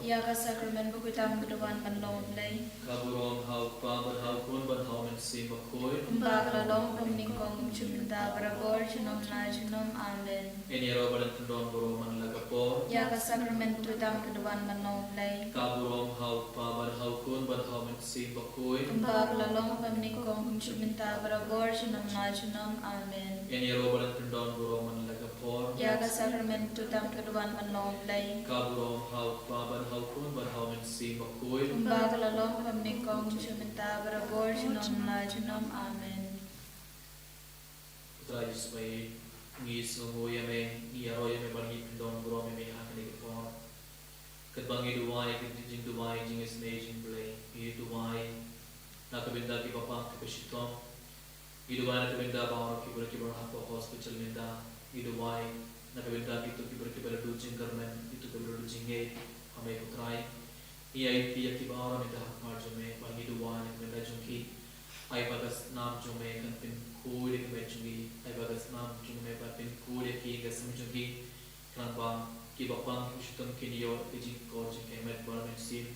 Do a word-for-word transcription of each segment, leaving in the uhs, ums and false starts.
Ïa ka sakramen bakhuid tam ka duwan ban long U Blei. Ka burom ha U Kpa bad ha U Khun bad ha U Mynsiem Bakhuid. Kumba ka la long ha nyngkong, kumjuh mynta, barabor, junom la junom. Amen. Ngin ïaroh bad ngin pyndon burom man la ka por. Ïa ka sakramen bakhuid tam ka duwan ban long U Blei. Ka burom ha U Kpa bad ha U Khun bad ha U Mynsiem Bakhuid. Kumba ka la long ha nyngkong, kumjuh mynta, barabor, junom la junom. Amen. Ngin ïaroh bad ngin pyndon burom man la ka por. Ïa ka sakramen bakhuid tam ka duwan ban long U Blei. Ka burom ha U Kpa bad ha U Khun bad ha U Mynsiem Bakhuid. Kumba ka la long ha nyngkong, kumjuh mynta, barabor, junom la junom. Amen. Ko Trai Jisu, ngi sngewnguh ïa me, ngi ïaroh ïa me bad ngi pyndon burom ïa me ha kane ka por. Katba ngi duwai, ka jingduwai jingisynei jong U Blei, ngi duwai na ka bynta kiba pang kiba shitom. Ngi duwai na ka bynta baroh ki briew kiba don hapoh hospital mynta. Ngi duwai na ka bynta kito ki briew kiba la duh jingkyrmen, kito kiba la duh jingngeit ha me, ko Trai. Ngi aiti ïa ki baroh mynta ha khmat jong me, bad ngi duwai na ka bynta jong ki. Ai ba ka snam jong me kan pynkhuid ïa ka met jong ngi. Ai ba ka snam jong me kan pynkhuid ïa ki, ïa ka sem jong ki. Khnang ba kiba pang kiba shitom kin ïoh ka jingkor jingkmen bad mynsiem.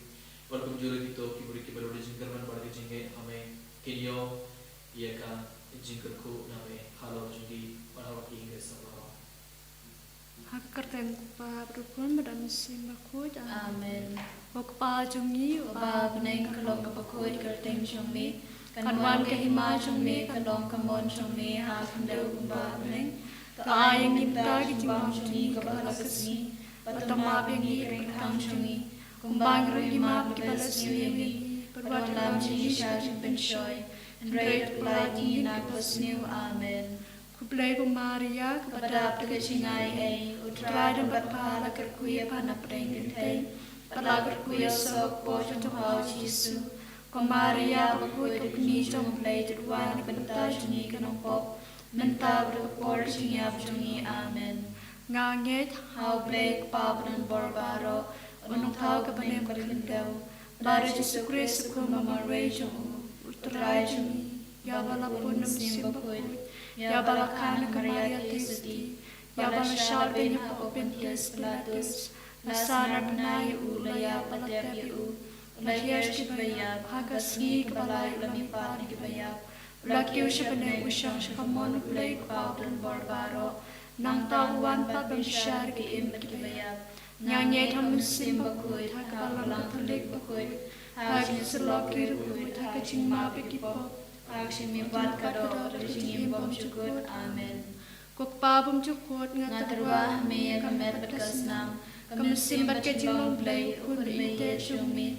Bad kumjuh ruh kito ki briew kiba la duh jingkyrmen bad ka jingngeit ha me, kin ïoh ïa ka jingkyrkhu na me halor jong ki bad halor ki ïing ki sem baroh. Ha ka kyrteng U Kpa bad U Khun bad U Mynsiem Bakhuid. Amen. Ko Kpa jong ngi uba ha bneng, ka long kaba khuid ka kyrteng jong me. Kan wan ka hima jong me, kan long ka mon jong me ha khyndew kumba ha bneng. To ai ïa ngi mynta ka jingbam jong ngi kaba ha la ka sngi. Bad to map ïa ngi ki ryngkang jong ngi, kumba ngi ruh ngi map ïa kiba la sniew ïa ngi. Bad wat lam jong ngi sha jingpynshoi, hynrei to pyllait ïa ngi na kaba sniew. Amen. Khublei ko Maria, kaba dap da ka jingai ei, U Trai u don bad pha, la kyrkhu ïa pha na pdeng ki kynthei, bad la kyrkhu ïa u soh ka kpoh jong pha, U Jisu. Ko Maria bakhuid, ko Kmie jong U Blei, to duwai na ka bynta jong ngi ki nongpop, mynta bad ha ka por ka jingïap jong ngi. Amen. Nga ngeit ha U Blei Kpa badonbor baroh, U Nongthaw ka bneng bad ka khyndew, bad ha U Jisu Khrist U Khun ba marwei jong u, U Trai jong ngi, ïa uba la pun da U Mynsiem Bakhuid, ïa uba la kha na ka Maria Theisotti, ïa uba la shah beiñ hapoh Pontius Pilatus, la sah, la bnai ïa u, la ïap, la tep ïa u, la hiar sha kiba ïap, ha ka sngi kaba lai u la mihpat na kiba ïap, u la kiew sha bneng, u shong sha ka mon U Blei Kpa badonbor baroh. Nangta u wan pat ban bishar ïa ki im bad kiba ïap. Nga ngeit ha U Mynsiem Bakhuid, ha ka Balang Katholik bakhuid, ha ka jingïasyllok ki riewkhuid, ha ka jingmap ïa ki pop, ha ka jingmihpat ka doh, bad ka jingim bymjukut. Amen. Ko Kpa bymjukut, nga tyrwa ha me ïa ka met bad ka snam, ka mynsiem bad ka jinglong Blei, U Khun ba ïeit jong me,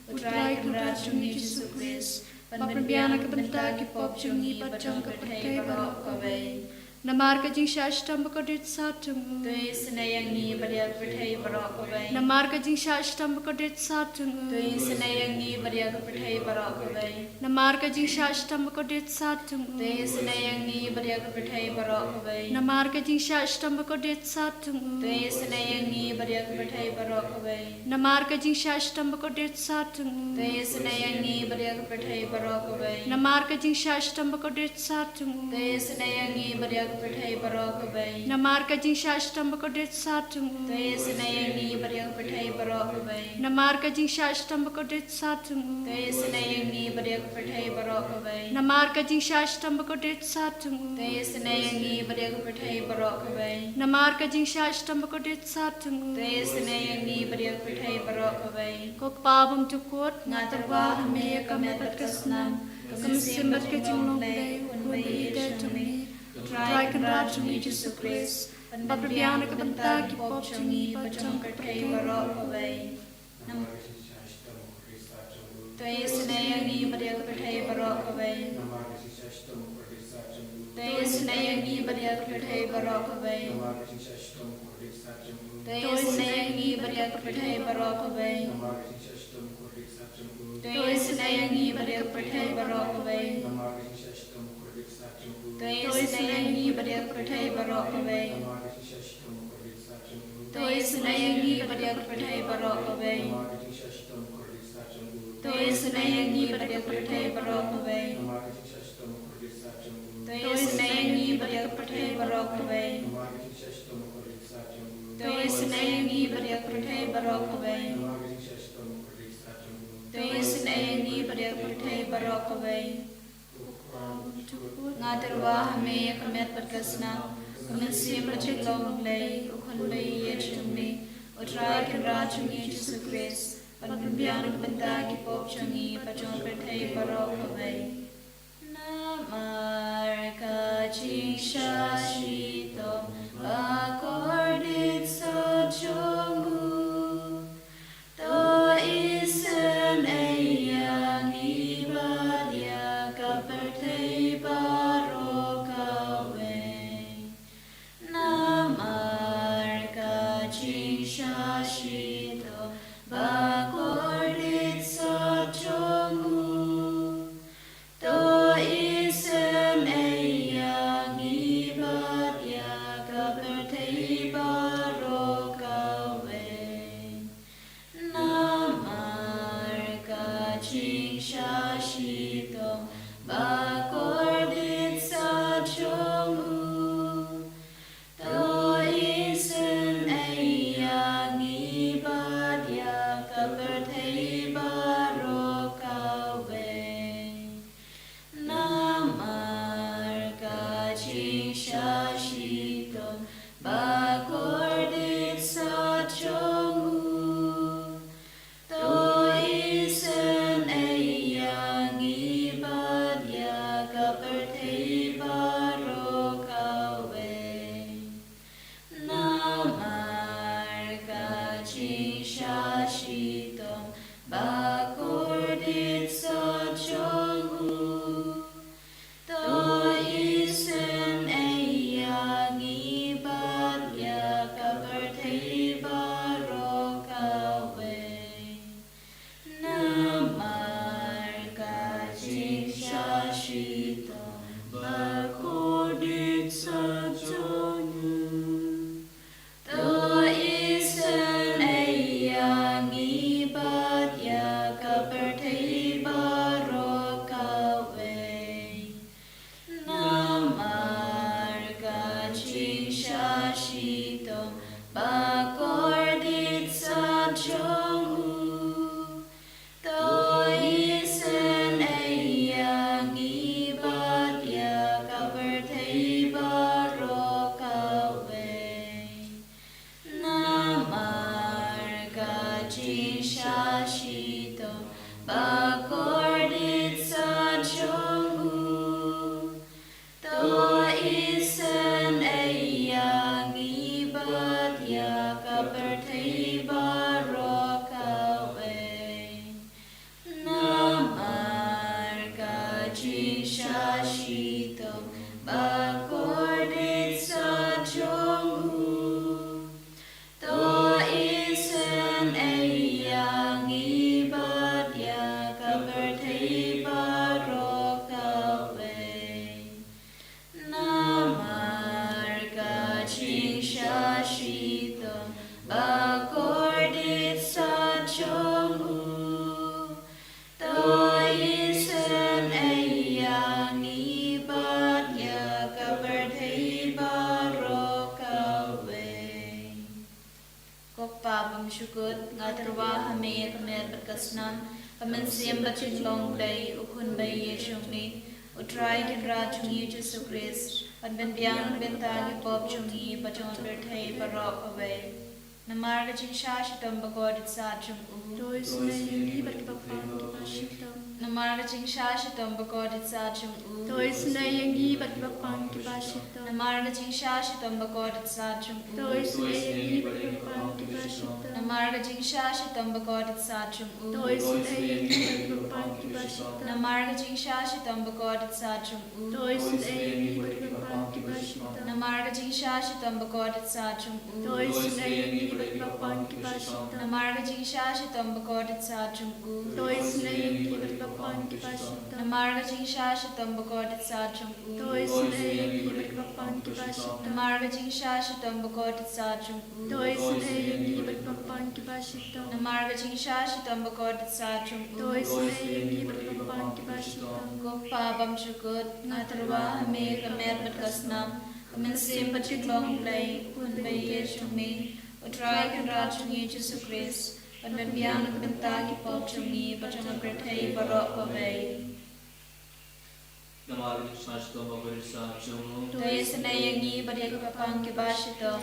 U Trai Kynrad jong ngi Jisu Khrist, ban pynbiang na ka bynta ki pop jong ngi bad jong ka pyrthei baroh kawei. Namar ka jingshah shitom bakordit sat jong u, to isynei ïa ngi bad ïa ka pyrthei baroh kawei. Namar ka jingshah shitom bakordit sat jong u, to isynei ïa ngi bad ïa ka pyrthei baroh kawei. Namar ka jingshah shitom bakordit sat jong u, to isynei ïa ngi bad ïa ka pyrthei baroh kawei. Namar ka jingshah shitom bakordit sat jong u, to isynei ïa ngi bad ïa ka pyrthei baroh kawei. Namar ka jingshah shitom bakordit sat jong u, to isynei ïa ngi bad ïa ka pyrthei baroh kawei. Namar ka jingshah shitom bakordit sat jong u, to isynei ïa ngi bad ïa ka pyrthei baroh kawei. Namar ka jingshah shitom bakordit sat jong u, to isynei ïa ngi bad ïa ka pyrthei baroh kawei. Namar ka jingshah shitom bakordit sat jong u, to isynei ïa ngi bad ïa ka pyrthei baroh kawei. Namar ka jingshah shitom bakordit sat jong u, to isynei ïa ngi bad ïa ka pyrthei baroh kawei. Namar ka jingshah shitom bakordit sat jong u, to isynei ïa ngi bad ïa ka pyrthei baroh kawei. Ko Kpa bymjukut, nga tyrwa ha me ïa ka met bad ka snam, ka mynsiem bad ka jinglong Blei, U Khun ba ïeit jong me, U Trai Kynrad jong ngi Jisu Khrist, ban pynbiang na ka bynta ki pop jong ngi bad jong ka pyrthei baroh kawei. Nam- To isynei ïa ngi bad ïa ka pyrthei baroh kawei. To isynei ïa ngi bad ïa ka pyrthei baroh kawei. To isynei ïa ngi bad ïa ka pyrthei baroh kawei. To isynei ïa ngi bad ïa ka pyrthei baroh kawei. To isynei ïa ngi bad ïa ka pyrthei baroh kawei. To isynei ïa ngi bad ïa ka pyrthei baroh kawei. To isynei ïa ngi bad ïa ka pyrthei baroh kawei. To isynei ïa ngi bad ïa ka pyrthei baroh kawei. To isynei ïa ngi bad ïa ka pyrthei baroh kawei. ïa ngi bad ïa ka pyrthei baroh kawei. Nga tyrwa ha me ïa ka met bad ka snam, ka mynsiem bad jinglong U Blei, U Khun baieit jong me, U Trai Kynrad jong ngi Jisu Khrist, ban pynbiang na ka bynta ki pop jong ngi bad jong ka pyrthei baroh kawei. Namar ka jingshah shitom bakordit sot jong u, to isynei ïa ngi bad ïa ka pyrthei baroh kawei. Namar ka jingshah shitom bakordit sot jong u, to isynei ïa ngi bad ïa ka pyrthei baroh kawei. Namar ka jingshah shitom bakordit sot jong u, to isynei ïa ngi bad ïa ka pyrthei baroh kawei. Namar ka jingshah shitom bakordit sot jong u, to isynei ïa ngi bad ïa ka pyrthei baroh kawei. Namar ka jingshah shitom bakordit sot jong u, to isynei ïa ngi bad ïa ka pyrthei baroh kawei. Namar ka jingshah shitom bakordit sot jong u, to isynei ïa ngi bad ïa ka pyrthei baroh kawei. Namar ka jingshah shitom bakordit sot jong u, to isynei ïa ngi bad ïa ka pyrthei baroh kawei. Namar ka jingshah shitom bakordit sot jong u, to isynei ïa ngi bad ïa ka pyrthei baroh kawei. Namar ka jingshah shitom bakordit sot jong u, to isynei ïa ngi bad ïa ka pyrthei baroh kawei. Namar ka jingshah shitom bakordit sot jong u, to isynei ïa ngi bad ïa ka pyrthei baroh kawei. Ko Kpa bymjukut, nga tyrwa ha me ïa ka met bad ka snam, ka mynsiem bad jinglong U Blei, U Khun baieit jong me, U Trai Kynrad jong ngi Jisu Khrist, ban pynbiang na ka bynta ki pop jong ngi bad jong ka pyrthei baroh kawei. Namar ka jingshah shitom bakordit sot jong u, to isynei ïa ngi bad kiba pang kiba shitom. Namar ka jingshah shitom bakordit sot jong u, to isynei ïa ngi bad kiba pang kiba shitom. Namar ka jingshah shitom bakordit sot jong u, to isynei ïa ngi bad kiba pang kiba shitom. Namar ka jingshah shitom bakordit sot jong u, to isynei ïa ngi bad kiba pang kiba shitom. Namar ka jingshah shitom bakordit sot jong u, to isynei ïa ngi bad kiba pang kiba shitom. Namar ka jingshah shitom bakordit sot jong u, to isynei ïa ngi bad kiba pang kiba shitom. Namar ka jingshah shitom bakordit sot jong u, to isynei ïa ngi bad kiba pang kiba shitom. Namar ka jingshah shitom bakordit sot jong u, to isynei ïa ngi bad kiba pang kiba shitom. Namar ka jingshah shitom bakordit sot jong u, to isynei ïa ngi bad kiba pang kiba shitom. Namar ka jingshah shitom bakordit sot jong u, to isynei ïa ngi bad kiba pang kiba shitom. Ko Kpa bymjukut, nga tyrwa ha me ïa ka met bad ka snam, ka mynsiem bad jinglong U Blei, U Khun baieit jong me, U Trai Kynrad jong ngi Jisu Khrist, Ban pynbiang na ka bynta ki pop jong ngi bad jong ka pyrthei baroh kawei. Namar ka jingsngewsih shitom bakhuid jong u. To ïasynei ïa ngi bad ïa ki paidbah kiba shitom.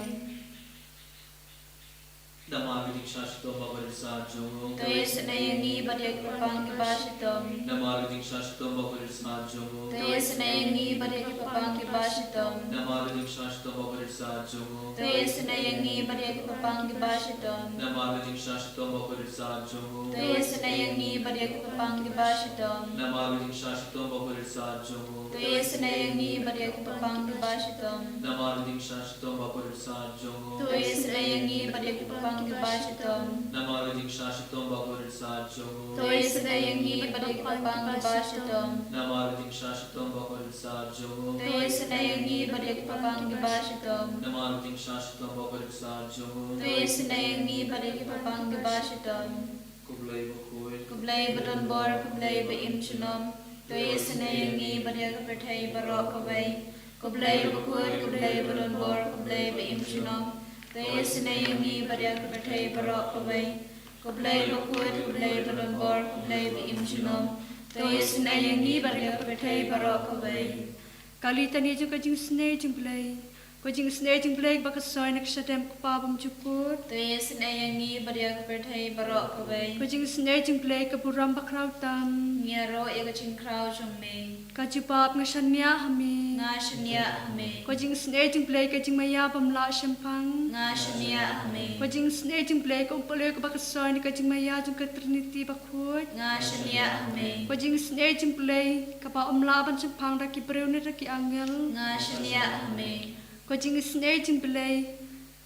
Namar ka jingsngewsih shitom bakhuid jong u. To ïasynei ïa ngi bad ïa ki paidbah kiba shitom. Namar ka jingsngewsih shitom bakhuid jong u. To ïasynei ïa ngi bad ïa ki paidbah kiba shitom. Namar ka jingsngewsih shitom bakhuid jong u. To ïasynei ïa ngi bad ïa ki paidbah kiba shitom. Namar ka jingsngewsih shitom bakhuid jong u. To ïasynei ïa ngi bad ïa ki paidbah kiba shitom. Namar ka jingsngewsih shitom bakhuid jong u. To ïasynei ïa ngi bad ïa ki paidbah kiba shitom. Namar ka jingsngewsih shitom bakhuid jong u. To ïasynei ïa ngi bad ïa ki paidbah kiba shitom. Namar ka jingsngewsih shitom bakhuid jong u. To ïasynei ïa ngi bad ïa ki paidbah kiba shitom. Namar ka jingsngewsih shitom bakhuid jong u. To ïasynei ïa ngi bad ïa ki paidbah kiba shitom. Namar ka jingsngewsih shitom bakhuid jong u. To ïasynei ïa ngi bad ïa ki paidbah kiba shitom. Ko Blei bakhuid. Ko Blei badonbor, ko Blei ba im junom. To ïasynei ïa ngi bad ïa ka pyrthei baroh kawei. Ko Blei bakhuid, ko Blei badonbor, ko Blei ba im junom. To ïasynei ïa ngi bad ïa ka pyrthei baroh kawei. Ko Blei bakhuid, ko Blei badonbor, ko Blei ba im junom. To ïasynei ïa ngi bad ïa ka pyrthei baroh kawei. Ka litani jong ka jingisynei jong u Blei. Ka jingisynei jong u Blei kaba ka soi na ka shadem u Kpa bymjukut. To ïasynei ïa ngi bad ïa ka pyrthei baroh kawei. Ka jingisynei jong u Blei ka burom bakhraw tam. Ngi ïaroh ïa ka jingkhraw jong me. Ka jubab, nga shaniah ha me. Nga shaniah ha me. Ka jingisynei jong u Blei ka jingmaïa bym lah shemphang. Nga shaniah ha me. Ka jingisynei jong u Blei ka umpohliew kaba ka soi na ka jingmaïa jong ka Triniti bakhuid. Nga shaniah ha me. Ka jingisynei jong u Blei kaba ym lah ban shemphang da ki briew ne da ki angel. Nga shaniah ha me. Ka jingisynei jong u Blei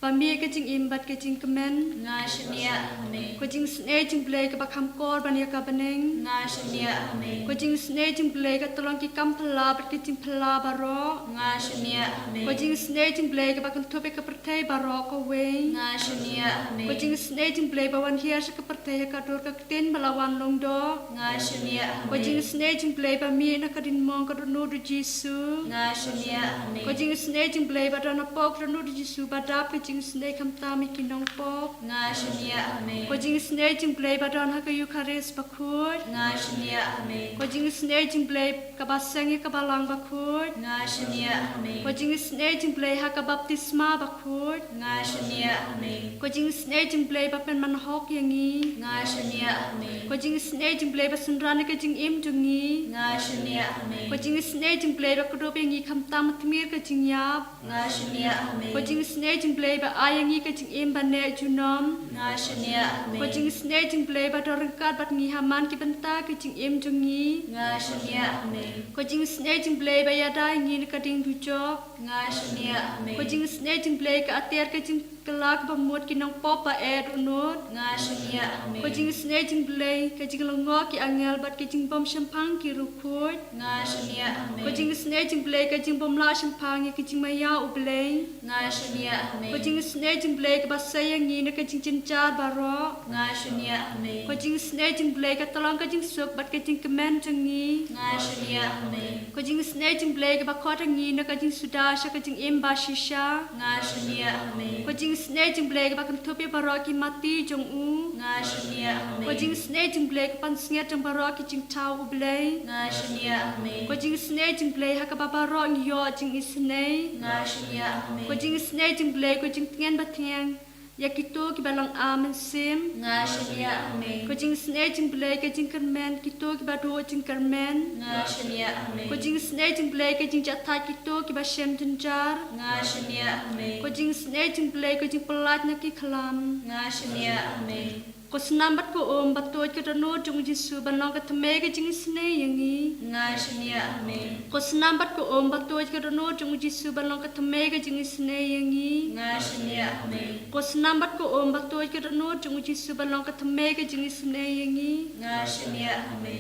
ba mih ka jingim bad ka jingkmen. Nga shaniah ha me. Ka jingisynei jong u Blei kaba kham kor ban ïa ka bneng. Nga shaniah ha me. Ka jingisynei jong u Blei ka tyllong ki kam phylla bad ki jingphylla baroh. Nga shaniah ha me. Ka jingisynei jong u Blei kaba kynthup ïa ka pyrthei baroh kawei. Nga shaniah ha me. Ka jingisynei jong u Blei ba wan hiar sha ka pyrthei ha ka dur ka ktien ba la wan lyngdoh. Nga shaniah ha me. Ka jingisynei jong u Blei ba mih na ka diengmong ka dohnud u Jisu. Nga shaniah ha me. Ka jingisynei jong u Blei ba don hapoh ka dohnud u Jisu ba dap ka jingisynei khamtam ïa ki nongpop. Nga shaniah ha me. Ka jingisynei jong u Blei ba don ha ka Eukharist bakhuid. Nga shaniah ha me. Ka jingisynei jong u Blei kaba seng ïa ka balang bakhuid. Nga shaniah ha me. Ka jingisynei jong u Blei ha ka baptisma bakhuid. Nga shaniah ha me. Ka jingisynei jong u Blei ba pynman hok ïa ngi. Nga shaniah ha me. Ka jingisynei jong u Blei ba synran ïa ka jingim jong ngi. Nga shaniah ha me. Ka jingisynei jong u Blei ba kdup ïa ngi khamtam ha tmier ka jingïap. Nga shaniah ha me. Ka jingisynei jong u Blei ba ai ïa ngi ka jingim ba neh junom. Nga shaniah ha me. Ka jingisynei jong u Blei ba don ryngkat bad ngi ha man ki bynta ka jingim jong ngi. Nga shaniah ha me. Ka jingisynei jong u Blei ba ïada ïa ngi na ka ding dujok. Nga shaniah ha me. Ka jingisynei jong u Blei ka atiar ka jingkylla kaba mut ki nongpop ba eh dohnud. Nga shaniah ha me. Ka jingisynei jong u Blei ka jinglyngngoh ki angel bad ka jingbymshemphang ki riewkhuid. Nga shaniah ha me. Ka jingisynei jong u Blei ka jingbymlah shemphang ïa ka jingmaïa u Blei. Nga shaniah ha me. Ka jingisynei jong u Blei kaba sei ïa ngi na ka jingjynjar baroh. Nga shaniah ha me. Ka jingisynei jong u Blei ka tyllong ka jingsuk bad ka jingkmen jong ngi. Nga shaniah ha me. Ka jingisynei jong u Blei kaba khot ïa ngi na ka jingsuda sha ka jingim bashisha. Nga shaniah ha me. Ka jingisynei jong u Blei kaba kynthup ïa baroh ki mati jong u. Nga shaniah ha me. Ka jingisynei jong u Blei ka pansngiat jong baroh ki jingthaw u Blei. Nga shaniah ha me. Ka jingisynei jong u Blei ha kaba baroh ngi ïoh jingisynei. Nga shaniah ha me. Ka jingisynei jong u Blei ka jingtngen bathiang ïa kito kiba long ar mynsiem. Nga shaniah ha me. Ka jingisynei jong u Blei ka jingkyrmen kito kiba duh jingkyrmen. Nga shaniah ha me. Ka jingisynei jong u Blei ka jingjahthait kito kiba shem jynjar. Nga shaniah ha me. Ka jingisynei jong u Blei ka jingpyllait na ki khlam. Nga shaniah ha me. Ko snam bad ko um ba tuid ka dohnud jong u Jisu ban long ka thymmei ka jingisynei ïa ngi. Nga shaniah ha me. Ko snam bad ko um ba tuid ka dohnud jong u Jisu ban long ka thymmei ka jingisynei ïa ngi. Nga shaniah ha me. Ko snam bad ko um ba tuid ka dohnud jong u Jisu ban long ka thymmei ka jingisynei ïa ngi. Nga shaniah ha me.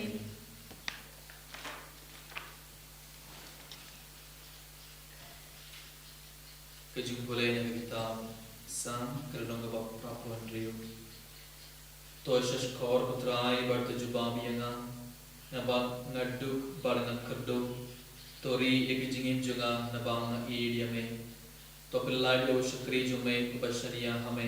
Ka jingpule na ka kitab Salm ka lynnong kaba phra phew hynriew. To shahshkor ko Trai bad to jubab ïa nga, naba nga duk bad nga kyrduh. To ri ïa ka jingim jong nga naba nga ïeit ïa me. To pyllait ïa u shakri jong me uba shaniah ha me.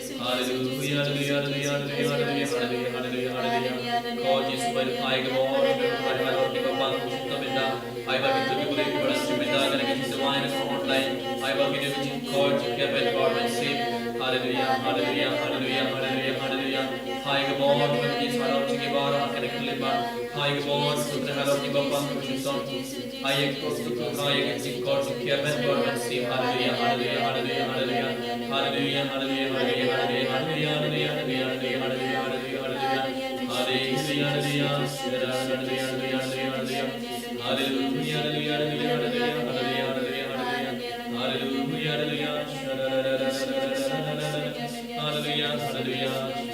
Haleluya, haleluya, haleluya, haleluya, haleluya, haleluya, haleluya, haleluya. Ko Jisu, ba phai ka bor, ba phai ka bor, ki ba pang, ki ba pang, ai ba ki tu ki boleh ki ba rasa benda, kane ki tu mai na online. Ai ba ki tu ki ko ki ba pang, ba sip. Haleluya, haleluya, haleluya, haleluya, haleluya. Phai ka bor, ba ki tu ki ba rasa kane ki lima. Phai ka bor, ba ki tu ki ba pang, ki ba pang. Ai ki tu ki, ai ki tu ki ko ki ba pang, ba sip. Haleluya, haleluya, haleluya, haleluya. Haleluya, haleluya, haleluya, haleluya, haleluya, haleluya, haleluya, haleluya, haleluya. Haleluya, haleluya, haleluya, haleluya, haleluya, haleluya. Haleluya, haleluya, haleluya, haleluya, haleluya, haleluya, haleluya. Haleluya, haleluya. Haleluya, haleluya. Haleluya,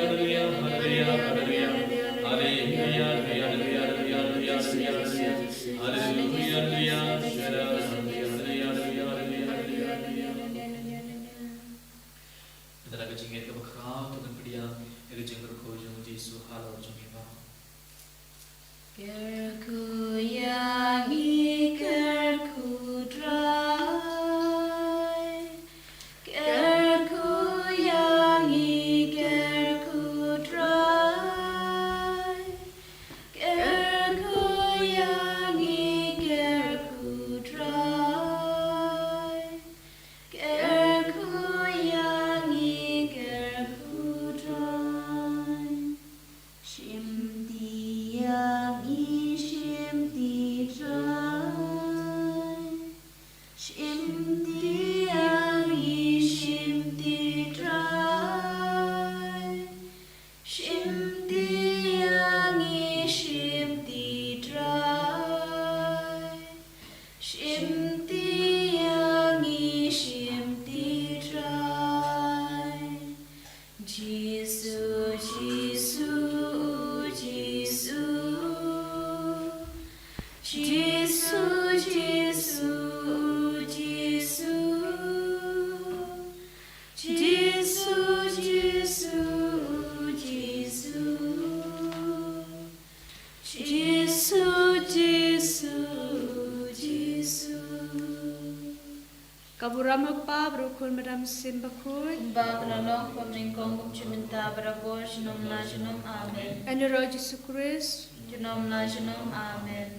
haleluya, haleluya, haleluya. Haleluya, haleluya, haleluya, haleluya, haleluya, haleluya. Haleluya, haleluya. Mynta da ka jingngeit kaba khraw to kan pdiang ïa ka jingkyrkhu jong u Jisu halor jong ngi baroh. Kyrkhu ïa ngi, kyrkhu Trai. Kyrkhu ïa ngi, kyrkhu Trai. Kyrkhu ïa ngi, kyrkhu Trai. Kyrkhu ïa ngi, kyrkhu Trai. Shim ti ïa ngi, shim ti Ka burom ha u Kpa bad u Khun bad u Mynsiem Bakhuid. Kumba ka la long, bad nyngkong, bad mynta, bad baroh shi nong la shi nong. Amen. Yn ïaroh Jisu Khrist. Junom la junom. Amen.